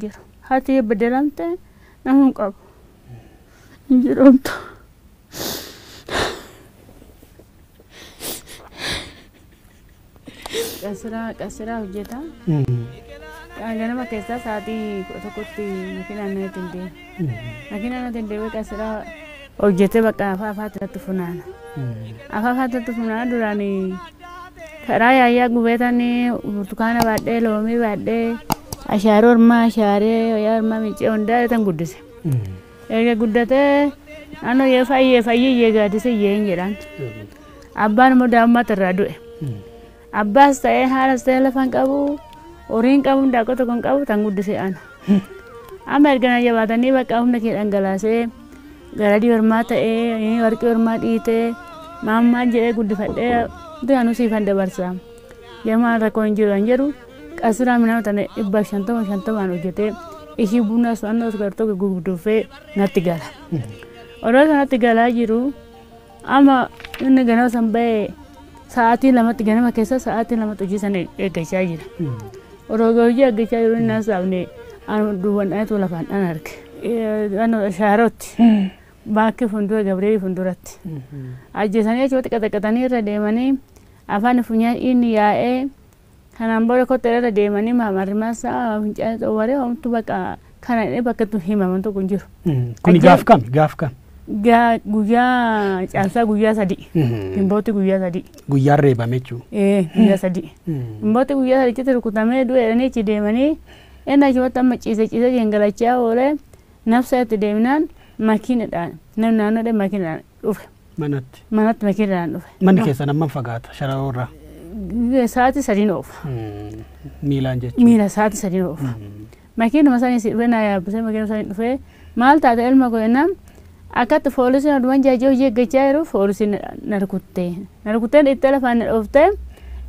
Jiru. Haati beddelamte nama hin qabu. Hin jedhamtu. Qasiraa hojjeta. Ganama keessaa sa'aatii 11tti makiinaan natti hin deemu. Makiinaan natti hin deemee qasiraa hojjetee bakka afaafaatti natti funaana. Afaafaatti natti funaana duraan karaa yaayyaa gubeetan burtukaana baadhee loomii baadhee ashaaree ormaa ashaaree wayyaa ormaa miicee hundaa tan guddise. Erga guddatee naannoo yee fayyee fayyee yee gaaddise yee hin jedhaan. Abbaan immoo daa'imummaatti irraa du'e. Abbaas ta'ee haadhas ta'ee lafa hin qabu horii hin qabu daakoo tokko hin qabu tan guddise ana. Amma erga na jabaatanii bakka humna kee dhangalaasee garadii ormaa ta'ee warqii ormaa dhiitee maammaan jedhee guddifadhee duraanuu siifan dabarsa. Jamaan rakkoo hin jiru hin jedhu qasiraa minaa tana 150 hojjetee ishii buna so'annoo tokko gurguddufee natti gala. Odoo sanatti galaa jiru amma inni ganama san ba'ee sa'aatii 2tti ganama keessa sa'aatii 2tti hojii sana eeggachaa jira. Odoo hojii eeggachaa jiru inni haasofne duwwan dhaatu lafaan dhaan arge. Shaarotti baakki fuuldura Gabreelii fuulduratti. Ajjeesanii achitti qaxaqaxanii irra deemanii afaan funyaan inni yaa'ee kanaan booda kottee irra deemanii marmaasaa fincaan xowwaree homtuu bakka kana bakka itti himaman tokko hin jiru. Kuni gaaf kam? Gaaf kam? Guyyaa caamsaa guyyaa 3. Gimbooti guyyaa 3. Guyyaan reebame jechuudha. Guyyaa 3. Gimbooti guyyaa 3tti rukutamee du'eedhanii achi deemanii inni achumatti amma ciise ciise jengalachaa oolee nafsa itti deemnaan makiinadhaan namni naannoodhaan makiinadhaan dhufe. Manatti. Manatti makiinadhaan dhufe. Manni keessan hammam fagaata Shararoo irraa? Sa'aatii 3 oofa. Miilaan jechuudha. Miila sa'aatii 3 oofa. Makiinuma sanii si dhufee naa yaabbisee makiinuma sanii dhufee maal taate ilma koo jennaan akkatti foolisiin odumaan jaajee hojii eeggachaa jiru foolisiin na rukuttee. Na rukuttee itti lafaan na dhooftee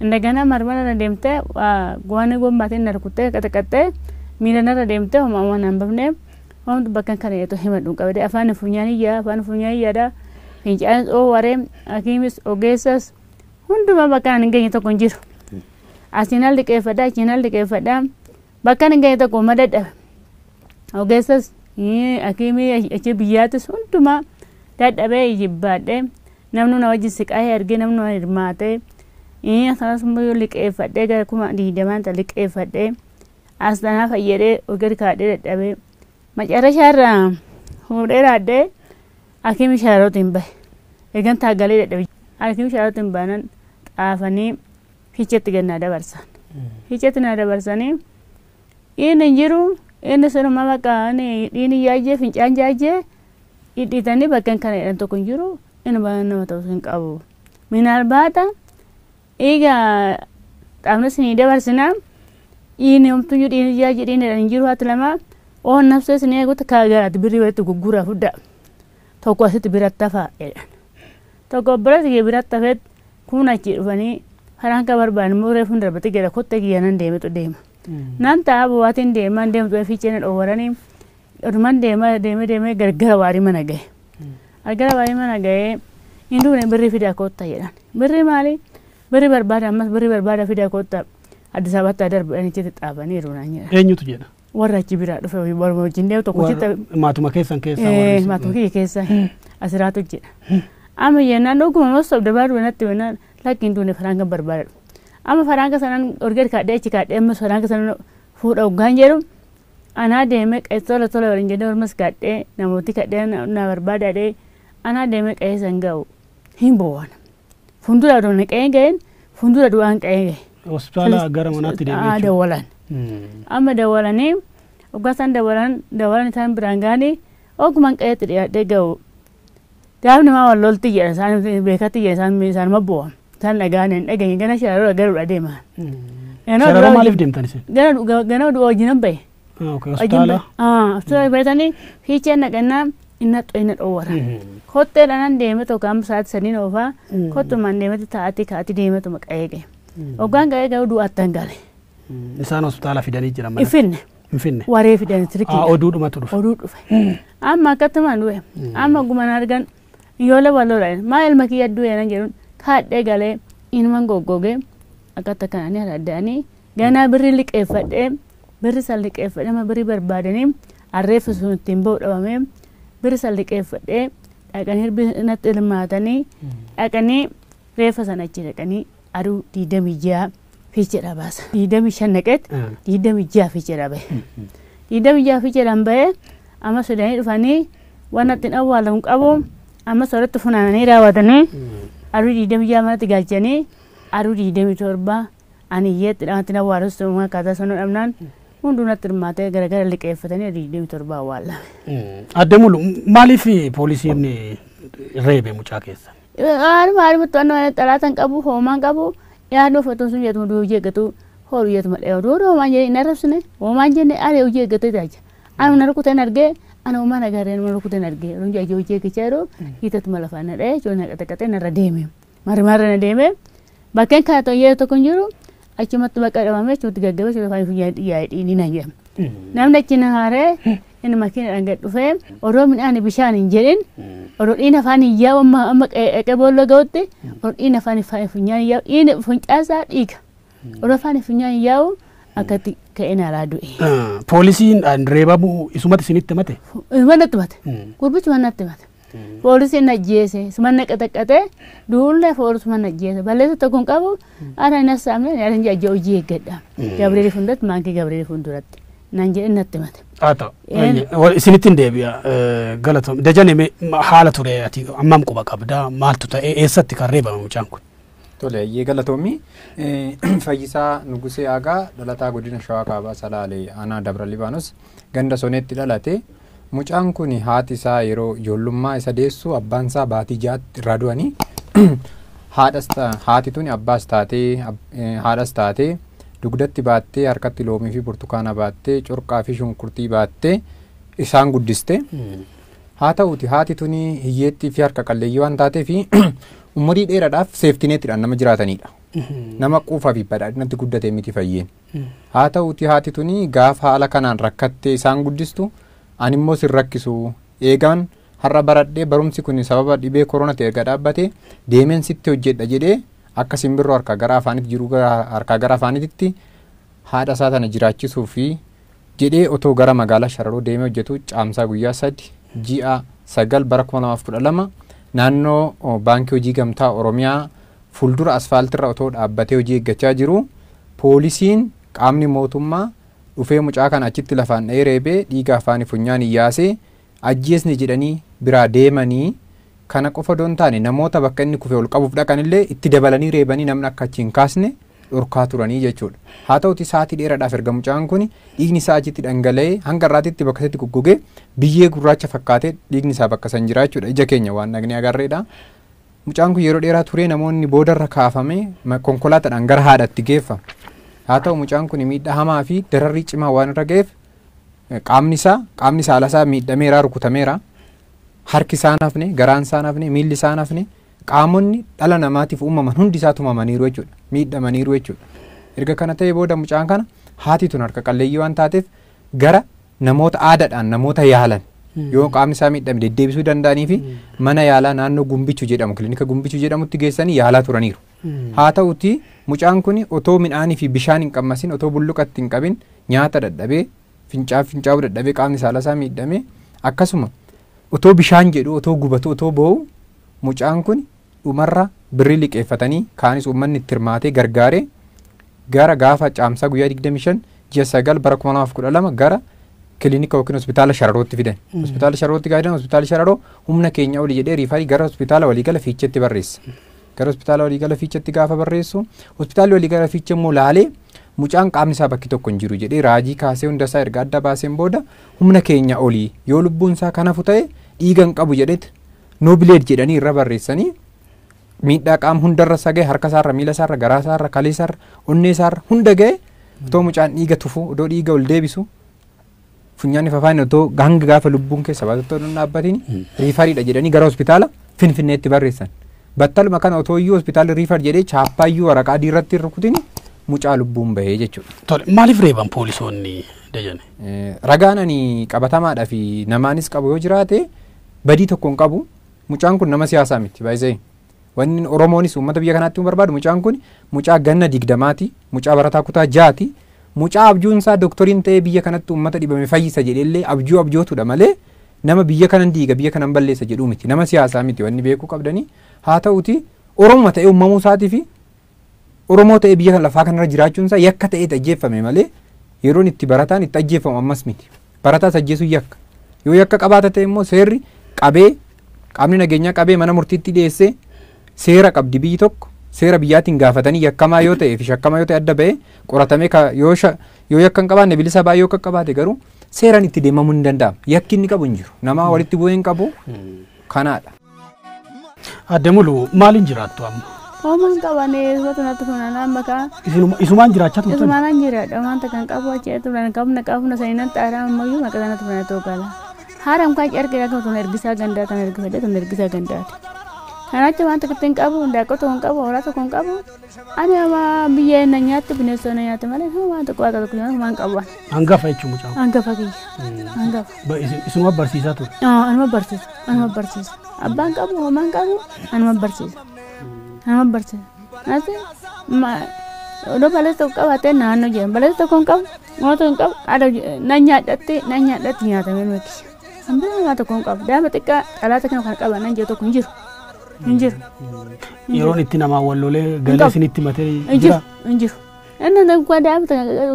indagana marmara na deemtee go'aan gombaatiin na rukuttee qaxaqaxxee miila narra deemtee homaa homaa naan bafnee homtu bakka kana yeetu himadhu qabdee afaan funyaan iyyaa afaan funyaan iyyaadha fincaan dhoowwaree hakiimis ogeessas hundumaa bakka hin geenye tokko hin jiru. Asiin al liqeeffadha achiin al liqeeffadha bakka hin geenye tokko uma dadhabe. Ogeessas hakiimii achi biyyaatis hundumaa dadhabee ijibbaadhee namni na wajjin siqaa'ee argee namni na hirmaatee akkasumas immoo liqeeffadhee gara 20,000 ta'a liqeeffadhee as tanaa fayyadee ogeessa kaadhee dadhabee macarrashaa irraa fuudhee raadhee hakiimii Shararootiin hin bahe. Eegan taagalee dadhabe. Hakiimii Shararootiin hin baanan xaafanii fiicheetti gad naa dabarsan. Fiicheetti naa dabarsanii inni hin jiru inni sunuma bakka dhiini jaajjee fincaan jaajjee dhidhiitanii bakka kana jedhan tokko hin jiru inni nama ta'us hin qabu. Minaalbaata egaa xaafni isinii dabarsinaa dhiini homtuyyuu dhiini jaajjee dhiini jedhan hin jiru haati lama oon nafsa isinii eegutti kaagaraatti birrii walitti gurguraa fudhaa. Tokko asitti biratti hafaa jedhan. Tokko biratti biratti hafeet kun achi dhufanii faraanka barbaadan immoo reefuun darbatti gara kottee kiyya nan deemetu deema. Nan ta'a bu'aatiin deemaa deemtu fiichee na dhoowwaranii odumaan deemaa deemee deemee gargara waarii mana gahe. Gargara waarii mana gahee hin duune birrii fidaa kottaa jedhan. Birrii maali? Birrii barbaada ammas birrii barbaada fidaa kottaa Addis Ababaatti darbanii achitti xaafaniiru naan jedhan. Eenyutu jedha? Warra achi biraa dhufe warra wajjin deemu tokko achitti. Maatuma keessan keessaa warri. Maatuma kiyya keessa asiraatu jedha. Amma jennaan dhuguma mos sobda baaduu natti jennaan lakki hin duune faraanka barbaadadhu. Amma faraanka sanaan orgeer kaadhee achi kaadhee ammas faraanka sanaan fuudha hoggaan jedhu anaa deemee tola tola waliin jedhee ormas kaadhee namooti kaadhee na barbaadadhee anaa deemee qe'ee san ga'u hin bo'oon. Fuuldura du'an qe'ee ga'een fuuldura du'aan qe'ee ga'e. Hospitaala gara manaatti deemee jechuudha. Dawwalan. Amma dawwalanii hoggaa isaan dawwalan dawwalan isaan biraan ga'anii ogumaan qe'eetti dhiyaadhee ga'u. Daafni maa wal lolti jedhan isaan beekatti jedhan isaan isaanuma bo'oon. Isaan dhagaan hin dhageenye gana Shararoo garuudha deema. Shararoo maaliif deemtan isin? Gana du'a wajjin bahe. Hospitaala? Hospitaala baratanii fiicheen dhaqannaa inni inni dhoowwara. Kotteedhaan deeme tokko amma sa'aatii 3 oofaa kottumaan deemetti taa'atii ka'atii deemetuma qe'ee ga'e. Hoggaan qe'ee ga'u du'aatti hangale. Isaan hospitaala fidanii jiran mana? Finne. Finne. Waree fidanii tirkii. Oduudhumatu dhufe. Oduu dhufe. Amma akkattumaan du'e. Amma gumaan argan ijoollee walloodha. Maa ilma kiyya du'e nan jedhuun kaadhee galee inuman goggogee akkatti kananii adda'anii ganaa birrii liqeeffadhee Birri san liqeeffadhee amma birrii barbaadanii arreeffi sun ittiin ba'u dhabamee birri san liqeeffadhee dhaqanii hirbii natti hirmaatanii dhaqanii reeffa sana achi dhaqanii aduu 26 fiicheedha baasa. 25 naqeet 26 fiicheedha bahe. 26 fiicheedhaan bahee amma sodanii dhufanii waan ittiin awwaalamu qabu amma soorratti funaananii raawwatanii aduu 26 manatti galchanii aduu 27 ani iyyeetti ittiin awwaalus akkaataa sanuu dhabnaan hunduu natti hirmaatee garagara liqeeffatanii aduu 27 awwaalame. Adde Mulu, maaliif poolisiin reebe mucaa keessa? Haaluma haalumatti waan xalaatan qabu hoomaan qabu yaaduu uffatuun sun jedhamu hojii eeggatu hooluu jedhuma dheeru dura hoomaan jedhee hin arrabsine hoomaan jenne ani hojii eeggatee tajaajila. Ani na rukuteen argee ani hoomaan agarree nama rukuteen argee runji ajii hojii eeggachaa yeroo hiitatuma lafaan na dhahee ijoollee na qaxaqaxee narra deeme. Marmarra na deeme bakkeen kana ta'e tokko hin jiru achumatti bakka dhabamee achumatti gaggabee achumatti afaan funyaan yaa'ee dhiini na jedhama. Namni achi na haaree inni makiinadhaan gad dhufee odoo midhaan bishaan hin jedhin odoo dhiin afaan hin yaa'u amma amma qe'ee boolla ga'utti odoo dhiin afaan funyaan hin yaa'u dhiin funcaasaa dhiiga odoo afaan funyaan hin yaa'u akkatti ka'ee naalaa du'e. Poolisiin reebamuu isumatti isinitti himate? Isuma natti himate. Gurbichuma natti himate. Poolisiin ajjeese isuma na qaxaqaxee duullee poolisuma na ajjeese balleessa tokko hin qabu ana hin hassaamne ani ajja hojii eeggadha. Gabriel fuulduratti maankii Gabriel fuulduratti naan jedhe natti himate. Haa ta'u. Isinitti hin deebi'a galatoom. Dajane haala ture ati ammam quba qabda maaltu ta'e eessatti kan reebame mucaan kun? Tole eeyyee galatoomi. Fayyisaa Nugusee Aagaa dhalataa godina Shawaa Kaabaa Salaalee aanaa Dabra Libaanos ganda Soneetti dhalate. Mucaan kun haati isaa yeroo ijoollummaa isa deessu abbaan isaa baatii 6tti irraa du'anii haati tuni abbaas taatee haadhas taatee dugdatti baattee harkatti loomii fi burtukaana baattee corqaa fi shunkurtii baattee isaan guddiste. Haa ta'uuti haati tuni hiyyeettii fi harka qalleeyyii waan taateef umurii dheeraadhaaf seeftineetidhaan nama jiraatanidha. Nama quufaa fi badhaadhinatti guddate miti fayyeen. Haa ta'uuti haati tuni gaafa haala kanaan rakkattee isaan guddistu ani immoo sin rakkisu eegaan har'a baradhee barumsi kun sababa dhibee koronaa ta'e erga dhaabbate deemeen sitti hojjedha jedhee akka simbirroo harkaa gara afaanitti jiru harkaa gara afaanitti haadha isaa tana jiraachisuu fi jedhee otoo gara magaalaa Shararoo deemee hojjetu caamsaa guyyaa 3 ji'a 9 bara 2012 naannoo baankii hojii gamtaa Oromiyaa fuuldura asfaaltirra otoo dhaabbatee hojii eeggachaa jiru poolisiin qaamni mootummaa dhufee mucaa kana achitti lafaan dha'ee reebee dhiiga afaanii funyaan yaasee ajjeesni jedhanii biraa deemanii kana qofa odoo hin taane namoota bakka inni kufee ol qabuuf dhaqanillee itti dabalanii reebanii namni akka achi hin kaasne dhorkaa turanii jechuudha. Haa ta'uti sa'aatii dheeraadhaaf erga mucaan kun dhiigni isaa achitti dhangala'ee hanga irraatitti bakka isaatti goggogee biyyee gurraacha fakkaatee dhiigni isaa bakka san jira jechuudha. Ija keenya waan dhaqnee agarreedha. Mucaan kun yeroo dheeraa turee namoonni boodarra kaafamee konkolaataadhaan gara haadhatti geeffama. Haa ta'u mucaan kun miidhaa hamaa fi dararrii cimaa waan irra ga'eef qaamni saala isaa miidhameera rukutameera. Harki isaa nafne, garaan isaa nafne, miilli isaa nafne qaamonni dhala namaatiif uumaman hundi isaa tumamaniiru jechuudha. Miidhamaniiru jechuudha. Erga kana ta'ee booda mucaan kana haati tun harka qalleeyyii waan taateef gara namoota aadaadhaan namoota yaalan yoo qaamni isaa miidhame deddeebisuu danda'anii fi mana yaalaa naannoo Gumbichuu jedhamu kilinika Gumbichuu jedhamutti geessanii yaalaa turaniiru. Haa ta'uti mucaan kun otoo midhaanii fi bishaan hin qammasin otoo bulluqatti hin qabin nyaata dadhabee fincaa'uu dadhabee qaamni saala isaa miidhame akkasuma otoo bishaan jedhu otoo gubatu otoo boo'u mucaan kun dhumarra birrii liqeeffatanii kaanis uummanni itti hirmaatee gargaaree gara gaafa caamsaa guyyaa 25 ji'a 9 bara 2012 gara kilinika yookiin hospitaala Shararootti fidan. Hospitaala Shararootti gaafa fidan hospitaala Shararoo humna keenya oli jedhee riifarii gara hospitaala waliigala Fiicheetti barreessa. Gara hospitaala waliigala Fiicheetti gaafa barreessu hospitaalli waliigala Fiichee immoo laalee mucaan qaamni isaa bakki tokko hin jiru jedhee raajii kaasee hunda isaa erga adda baaseen booda humna keenya olii yoo lubbuun isaa kanafu ta'e dhiiga hin qabu jedheet noobileed jedhanii irra barreessanii miidhaa qaama hundarra isa ga'e harka isaarra miila isaarra garaa isaarra kalee isaarra onnee isaarra hunda ga'e otoo mucaan dhiiga tufu otoo dhiiga ol deebisu funyaan ifa afaan otoo hanga gaafa lubbuun keessa baatu otoo hin dhaabbatiin riifariidha jedhanii gara hospitaala Finfinneetti barreessan. Battaluma kana otoo iyyuu hospitaalli riifar jedhee chaappaayyuu waraqaa adii irratti rukutin mucaa lubbuun bahee jechuudha. Tole maaliif reeban poolisoonni Dajane? Ragaan ani qabatamaadhaa fi namaanis qabu yoo jiraate badii tokko hin qabu. Mucaan kun nama siyaasaa miti baay'isee. Wanni Oromoonis uummata biyya kanaatti barbaadu mucaan kun mucaa ganna 20ti, mucaa barataa kutaa 6ti, Mucaa abjuun isaa dooktoriin ta'ee biyya kanatti uummata dhibame fayyisa jedhellee abjuu abjootudha malee nama biyya kanan diiga biyya kanan balleessa jedhu miti. Nama siyaasaa miti wanni beekuu qabdanii. Haa ta'uti Oromoo ta'ee uumamuu isaatii fi Oromoo ta'ee biyya lafaa kanarra jiraachuun isaa yakka ta'ee ajjeeffame malee yeroon itti barataan itti ajjeefamu ammas miti. Barataas ajjeesuun yakka. Yoo yakka qabaata ta'e immoo seerri qabee qaamni nageenyaa qabee mana murtiitti dhiyeessee seera qabdi biyyi tokko seera biyyaatiin gaafatanii yakkamaa yoo ta'e fi shakkamaa yoo ta'e adda ba'ee qoratamee yoo yakka hin qabaanne bilisa baay'ee yoo qabaate garuu seeraan itti deemamuu hin danda'amu. Yakki inni qabu hin jiru. Nama walitti bu'ee hin qabu kanaadha. Adde Muluu maaliin jiraattu amma? Homaan qabanii isuma natti funaanaa maqaa. Isumaan jiraachaa turtan? Isumaan jiraadha. Wanta kan qabu achi turan qabna qabna saniin xaaraa ammayyuu maqaa sanatti funaanaa toogala. Haram kan erga kan tun ergisaa gandaa tan ergifadhe tun ergisaa gandaati. Kanaatti wanta kittiin qabu hundaaqqoo tokko hin qabu horaa tokko hin qabu. Ani ama biyya na nyaatti bineensota na nyaatti malee waan tokko waaqa tokko nyaatu waan qabu. Hangafa jechuun mucaan. Hangafa kiyya. Hangafa. Isinuma barsiisaa ture? Anuma barsiisa. Anuma barsiisa. Abbaan qabu homaan qabu anuma barsiisa. Anuma barsiisa. Natti odoo baleessa tokko qabaatee naannoo jedhan baleessa tokko hin qabu waan tokko hin qabu na nyaadhatti na nyaadhatti nyaatamee nuti. Hambira waan tokko hin qabu daa'ima xiqqaa dhalaata kana kan qaban nan jiru tokko hin jiru. Hin jiru. Yeroon itti namaa wal lolee galee isinitti matee jira? Hin jiru. Inni nama daa'ima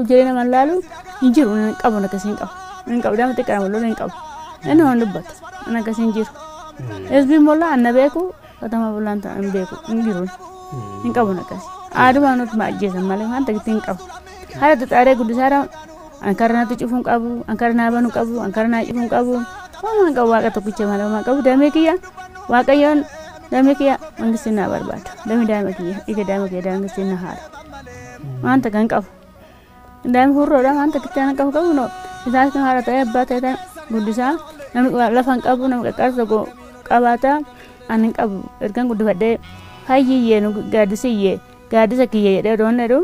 jireenya nama laalu hin jiru hin qabu akkasii hin qabu. Hin qabu daa'ima xiqqaa wal lolee hin qabu. Inni waan dubbatu inni akkasii hin jiru. Hizbiin mollaa anna beeku katama bulaan hin beeku hin jiru. Hin qabu akkasii. Aaduma nuti maajjeessan malee waan takka hin qabu. Haala xaxaaree guddisaadha ankara natti cufuu hin qabu ankara naa banuu qabu ankara naa cufuu hin qabu. Waan qabu waaqa tokkicha malee waan qabu damee kiyya waaqayyoon damee kiyya mangistiin naa barbaada. Damee daa'ima kiyya dhiiga daa'ima kiyya mangistiin na haara. Waan takka hin qabu. Daa'ima hurroodha waan takka itti qabu qabu no isaas kan haara ta'e abbaa ta'e guddisaa namni lafa hin qabu namni qaqqaarsa tokko qabaata ani hin qabu ergan guddifadhee hayyiyyee nu gaaddisiyyee gaaddisa kiyya jedhee odoon jedhu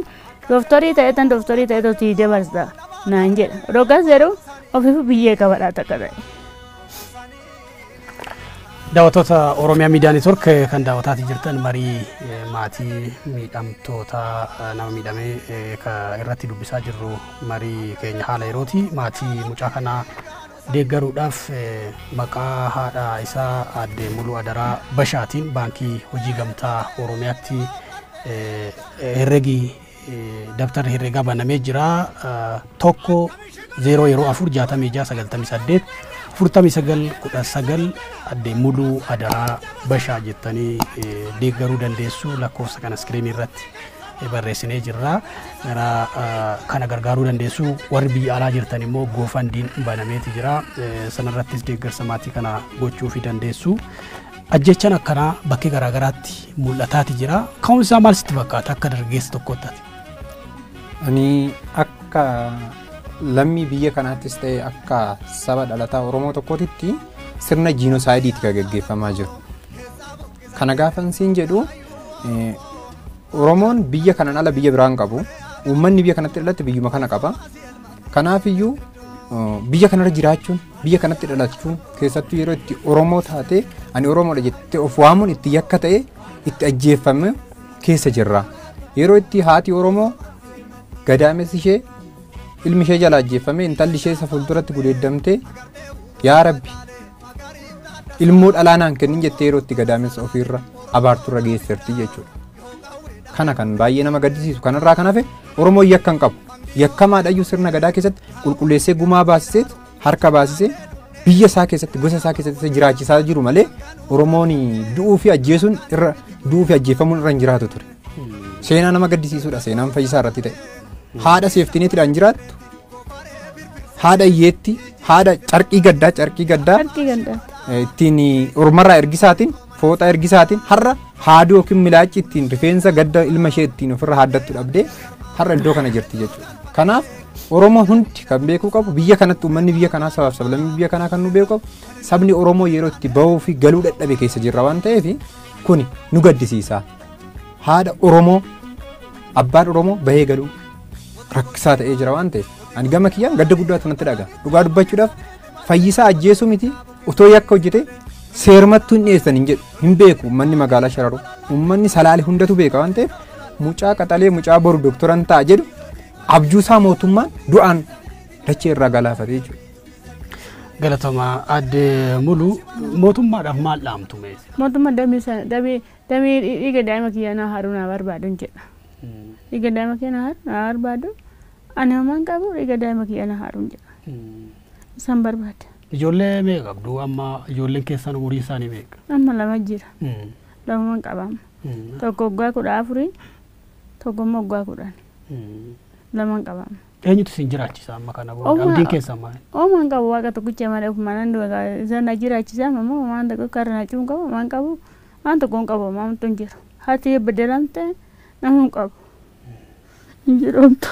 dooftorii ta'e tan dooftorii ta'e totii dabarsa naan jedha. Odoo gas jedhu ofiifu biyyee qabadhaa takka ta'e. Daawwattoota Oromiyaa Miidiyaa Neetwoork kan daawwataatii jirtan marii maatii miidhamtoota nama miidhamee irratti dubbisaa jirru marii keenya haala yerooti. Maatii mucaa kanaa deeggaruudhaaf maqaa haadha isaa Aadde Muluu Adaraa Bashaatiin baankii hojii gamtaa Oromiyaatti herregi dabtarri herregaa banamee jira. 1 0 0 4 66 98 49 19 Aadde Muluu Adaraa Bashaa jettanii deeggaruu dandeessu. Lakkoofsa kana iskiriinii irratti barreessinee jirra. Gara kana gargaaruu dandeessu. Warri biyya alaa jirtan immoo goofandiin banameeti jira. Sanarrattis deeggarsa maatii kana gochuufii dandeessu. Ajjechaan akkanaa bakkee garaagaraatti mul'ataati jira. Ka'umsi isaa maal sitti fakkaata akka dargaggeessa tokkootti? Ani akka lammii biyya kanaattis ta'e akka saba dhalataa Oromoo tokkootitti sirna jiinoosaaydiitti kan gaggeeffamaa jiru. Kana gaafan siin jedhu Oromoon biyya kanaan ala biyya biraan qabu. Uummanni biyya kanatti dhalate biyyuma kana qaba. Kanaafiyyuu biyya kanarra jiraachuun biyya kanatti dhalachuun keessattuu yeroo itti Oromoo taate ani Oromoodha jettee of waamuun itti yakka ta'e itti ajjeeffame keessa jirra. Yeroo itti haati Oromoo gadaamessi ishee ilmi ishee jala ajjeeffame intalli ishee isa fuulduratti gudeeddamte yaa Rabbi ilmoo dhalaa naan kennin jettee yeroo itti gadaamessa ofiirra abaarturra geessirti jechuudha. Kana kan baay'ee nama gaddisiisu kanarraa kan hafe Oromoon yakka hin qabu. Yakkamaadhayyuu sirna gadaa keessatti qulqulleessee gumaa baasisee harka baasisee biyya isaa keessatti gosa isaa keessatti jiraachisaa jiru malee Oromoon du'uu fi ajjeesuun irra du'uu fi ajjeefamuun irra hin jiraatu ture. Seenaa nama gaddisiisuudha seenaan Fayyisaa irratti ta'e. Haadha seeftineetiidhaan jiraattu haadha hiyyeetti haadha carqii gaddaa ittiin ormarraa ergisaatiin fooxaa ergisaatiin har'a haaduu yookiin milaacci ittiin rifeensa gadda ilma ishee ittiin ofirra haaddattu dhabdee har'a iddoo kana jirti jechuudha. Kanaaf Oromoon hundi kan beekuu qabu biyya kanatti uummanni biyya kanaa sabaaf sablammii biyya kanaa kan nu beeku qabu sabni Oromoo yeroo itti bahuu fi galuu dadhabe keessa jirra waan ta'eef kuni nu gaddisiisa. Haadha Oromoo abbaan Oromoo bahee galuu rakkisaa ta'ee jira waan ta'eef ani gama kiyyaan gadda guddaatu natti dhaga'a. Dhugaa dubbachuudhaaf Fayyisaa ajjeesuu miti otoo yakka hojjete seermattuu hin dhiyeessan hin jedhu hin beeku uummanni magaalaa Shararoo uummanni Salaale hundatu beeka waan ta'eef mucaa qaxalee mucaa boru dooktoran ta'a jedhu Abjuusaa mootummaan du'aan dachee irraa galaafate jechuudha. Galatoomaa Aadde Muluu, mootummaadhaaf maal dhaamtu mee? Mootummaa damee dhiiga daa'ima kiyyaa naa haaduu naa barbaadu jedha. Dhiiga daa'ima kiyyaa naa barbaadu, ani homaan qabu, dhiiga daa'ima kiyyaa naa haaduu jedha. Isaan barbaada. Ijoollee meeqa qabdu amma? Ijoolleen keessan umurii isaanii meeqa? Amma 2 jira. Lamumaan qaba amma. Tokko waggaa 14, tokko immoo waggaa 10. Lamaan qaba amma. Eenyutu isin jiraachisa amma kana booda? Abdiin keessan maali? Oomaan qabu, waaqa tokkicha malee ofumaan nan du'a, isaan na jiraachisa. Ammoo waan tokko karra na cuun qabu, waan qabu, waan tokko hin qabu, maamtu hin jiru. Haati beddelamte, nama hin qabu. Hin jiru homtu.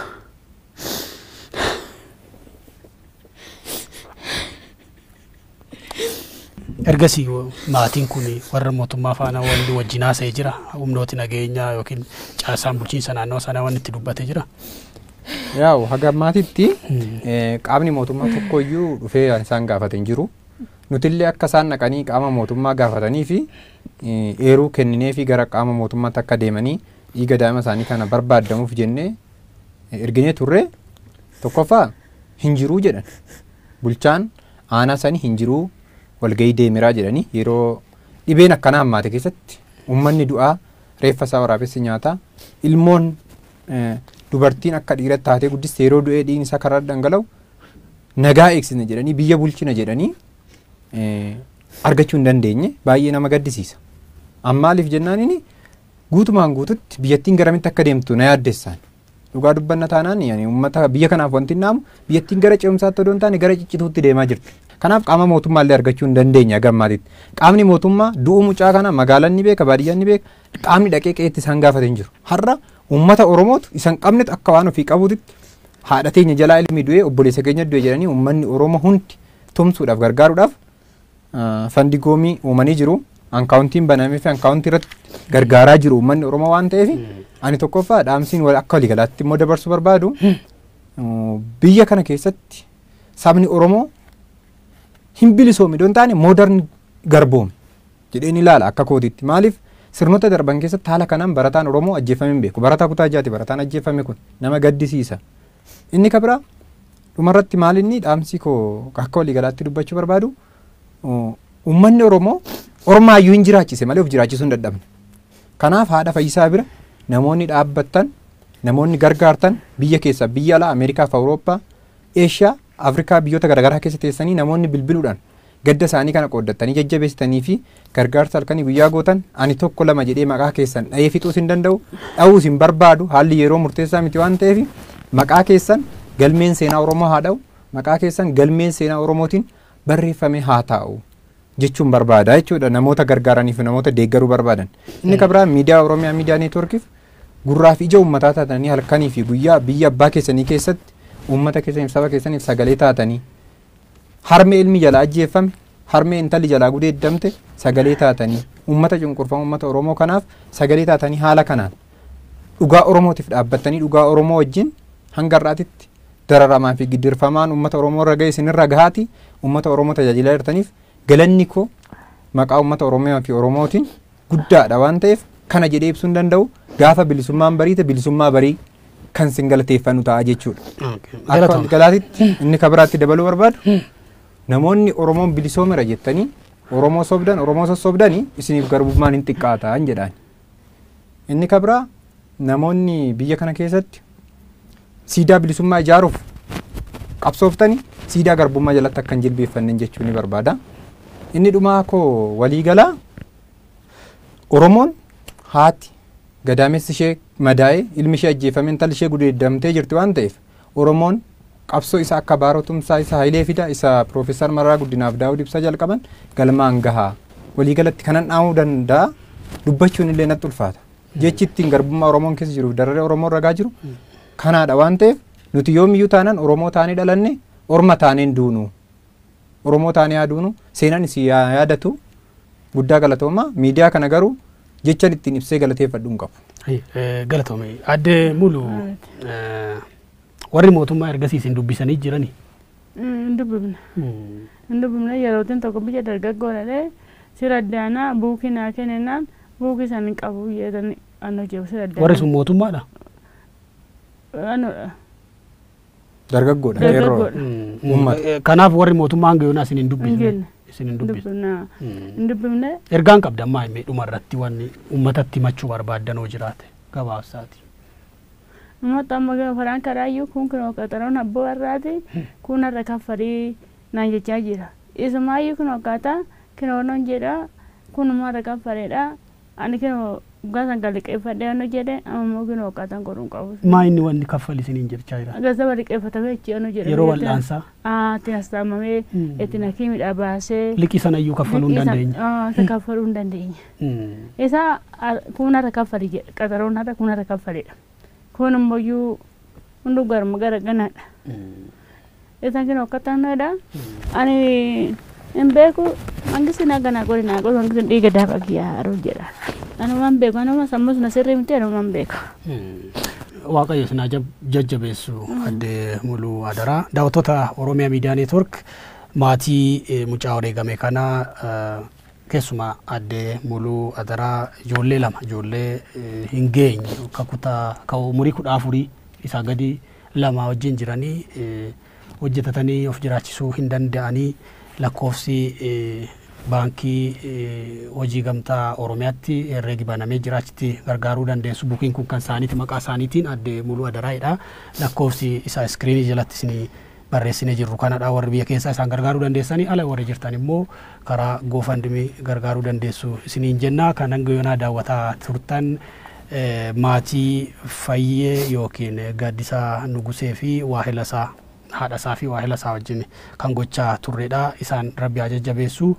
Ergasii maatiin kun warra mootummaa faana wanni wajjin haasa'ee jira. Humnooti nageenyaa yookiin caasaan bulchiinsa naannoo sanaa wanni itti dubbatee jira. Yaa'u haga ammaatitti qaamni mootummaa tokkoyyuu dhufee isaan gaafate hin jiru. Nutillee akka isaan dhaqanii qaama mootummaa gaafatanii fi eeruu kenninee fi gara qaama mootummaatti akka deemanii dhiiga daa'ima isaanii kana barbaadamuuf jennee erginee turre. Tokkoffaa hin jiruu jedhan. Bulchaan aanaa sanii hin jiruu, walgahii deemeraa jedhanii. Yeroo dhibeen akkanaa hammaate keessatti uummanni du'aa, reeffa isaa waraabessi nyaataa, ilmoon dubartiin akka dhiiratti taatee guddiste yeroo du'ee dhiigni isaa karaa dhangala'u, nagaa eegsisna jedhanii, biyya bulchina jedhanii argachuu hin dandeenye, baay'ee nama gaddisiisa. Ammaaliif jennaan inni guutumaan guututti biyyattiin garamitti akka deemtu na yaaddessaan. Dhugaa dubbanna taanaan uummata biyya kanaaf wanti naamu biyyattiin gara ce'umsaatti odoo hin taane gara ciccituutti deemaa jirti. Kanaaf qaama mootummaa illee argachuu hin dandeenye haga ammaatitti. Qaamni mootummaa du'uu mucaa kana magaalaan ni beeka, baadiyyaan ni beeka, qaamni dhaqee qe'eetti isaan gaafate hin jiru. Har'a uummata Oromootu isan qabnetu akka waan ofii qabuutitti haadha teenya jalaa ilmi du'ee, obboleessa keenya du'e jedhanii uummanni Oromoo hundi tumsuudhaaf gargaaruudhaaf fandi goomii uumanii jiru. Ankaawuntiin banamee fi ankaawuntii irratti gargaaraa jiru uummanni Oromoo waan ta'eef, ani tokkoffaa dhaamsiin akka waliigalaatti immoo dabarsuu barbaadu, biyya kana keessatti sabni Oromoo hin bilisoome idoo hin taane modern garboome jedheen ilaala akka kootiitti. Maaliif, sirnoota darban keessatti haala kanaan barataan Oromoo ajjeefamee hin beeku. Barataa kutaa jaati barataan ajjeefame kun nama gaddisiisa. Inni ka biraa dhumarratti maal inni dhaamsi koo akka waliigalaatti dubbachuu barbaadu, uummanni Oromoo ormaayyuu hin jiraachise malee of jiraachisuu hin dadhabne. Kanaaf haadha Fayyisaa bira namoonni dhaabbattan, namoonni gargaartan, biyya keessa, biyya alaa, Ameerikaa fi Awurooppaa, Eeshiyaa, Afrikaa biyyoota garaagaraa keessa teessanii namoonni bilbiluudhaan gadda isaanii kana qooddatanii jajjabeessitanii fi gargaarsa halkanii guyyaa gootan, ani tokko lama jedhee maqaa keessan dha'ee fixuus hin danda'u, dha'uus hin barbaadu, haalli yeroo murteessaa miti waan ta'eef, maqaa keessan galmeen seenaa Oromoo haa dha'u, maqaa keessan galmeen seenaa Oromootiin barreeffame haa taa'u jechuun barbaada jechuudha namoota gargaaranii fi namoota deeggaruu barbaadan. Inni kan biraa miidiyaa Oromiyaa Miidiyaa Neetwoorkiif, gurraa fi ija uummataa taatanii halkanii fi guyyaa biyya abbaa keessanii keessatti uummata keessaniif saba keessaniif sagalee taatanii, harmee ilmi jalaa ajjeeffame, harmee intalli jalaa gudeeddamte sagalee taatanii, uummata cunqurfamu uummata Oromoo kanaaf sagalee taatanii, haala kanaan dhugaa Oromootiif dhaabbattanii dhugaa Oromoo wajjin hanga har'aatitti dararamaa fi gidirfamaan uummata Oromoo irra ga'e isinirra gahaati uummata Oromoo tajaajilaa jirtaniif galanni koo maqaa uummata Oromoo fi Oromootiin guddaadha waan ta'eef kana jedhee ibsuu hin danda'u. Gaafa bilisummaan bariite bilisummaa barii kan sin galateeffannu ta'a jechuudha. Akka galaatitti inni kan biraatti dabaluu barbaadu, namoonni Oromoon bilisoomera jettanii Oromoo sobdan, Oromoo sossobdanii, isiniif garbummaan hin xiqqaataan jedhaan. Inni kan biraa namoonni biyya kana keessatti siidaa bilisummaa ijaaruuf qabsooftanii siidaa garbummaa jalatti akka hin jilbeeffannen jechuu ni barbaada. Inni dhumaa koo waliigalaa, Oromoon haati gadaamessi ishee madaa'ee, ilmi ishee ajjeefame, intalli ishee gudeeddamtee jirti waan ta'eef, Oromoon qabsoo isa akka Baaroo Tumsaa, isa Hayilee Fida, isa Piroofeesar Mararaa Guddinaaf Daawud Ibsaa jalqaban galmaan gahaa. Waliigalatti kanan dhaamuu danda'a, dubbachuun illee natti ulfaata. Jechi ittiin garbummaa Oromoon keessa jiruuf dararee Oromoon ragaa jiru kanaadha waan ta'eef, nuti yoomiyyuu taanaan Oromoo taanee dhalanne, orma taaneen duunu. Oromoo taanee haa duunu, seenaan isin yaadatu. Guddaa galatooma. Miidiyaa kana garuu jechan ittiin ibsee galateeffadhu hin qabu. Galatoome. Aadde Mulu, warri mootummaa ergasii isin dubbisanii jirani? Hin dubbifne. Hin dubbifne. Yerootiin tokko biyya dargaggoo dhaqee sira addaanaa buukii naa kenninaan buukii san hin qabu jedhanii anoo jiru sira addaanaa. Warri sun mootummaadha? Anoodha. Dargaggoodha. Dargaggoodha. Uummata. Kanaaf warri mootummaa hanga yoonaa isin hin dubbisne. Hin Isin hin dubbisne. Hin dubbifne. Ergaan qabda ammaa himee dhuma irratti wanni uummatatti himachuu barbaaddan hoo jiraate gabaabsaati. Uummata amma gama faraan karaayyuu kun kunoo qaxaroon abboo warraati kun har'a kaffarii naan jechaa jira. Isumaayyuu kunoo akkaataa kinoo noon jedha kunuma har'a kaffareedha. Ani kinoo gaasan kan liqeeffadhee ono jedhe amma immoo kinoo akkaataan godhuun qabu. Maa inni wanni kaffali isiniin jechaa jira? Gaazaba liqeeffatamee jechi ono jedhe. Yeroo wal'aansaa Ittiin hastaamamee ittiin hakiimidha baasee. Liqii sana iyyuu kaffaluu hin dandeenye. Isa kaffaluu hin dandeenye. Isa kun har'a kaffali jedha qaxaroon har'a kun har'a kaffalidha. Kun immoo hunduu garuma gara ganaadha. Isaan kun akkataanidha. Ani hin beeku mangisti naa ganaa godhi naa godhi mangisti dhiiga daafa kiyyaa haaruu jedha. Anuma hin beeku anuma sammuus na sirrii miti anuma hin beeku. Waaqayyo isin haa jajjabeessu addee Muluu Adaraa. Daawwattoota Oromiyaa Miidiyaa Neetwork maatii mucaa wareegame kana keessumaa addee Muluu Adaraa ijoollee lama ijoollee hin geenye akka kutaa akka umurii 14 isaa gadi lama wajjin jiranii hojjetatanii of jiraachisuu hin danda'anii lakkoofsi baankii hojii gamtaa Oromiyaatti herreegi banamee jiraachitti gargaaruu dandeessu. Bukiin kun kan isaaniiti maqaa isaaniitiin addee Muluu Adaraayidha. Lakkoofsi isaa iskiriinii jalatti isinii barreessinee jirru kanadha. Warri biyya keessaa isaan gargaaruu dandeessanii ala warri jirtan immoo karaa GoFundMe gargaaruu dandeessu isiniin jenna. Kan hanga yoonaa daawwataa turtan maatii Fayyee yookiin Gaaddisaa Nugusee fi waahila isaa haadha isaa fi waahila isaa wajjin kan gochaa turredha. Isaan rabbi haa jajjabeessu.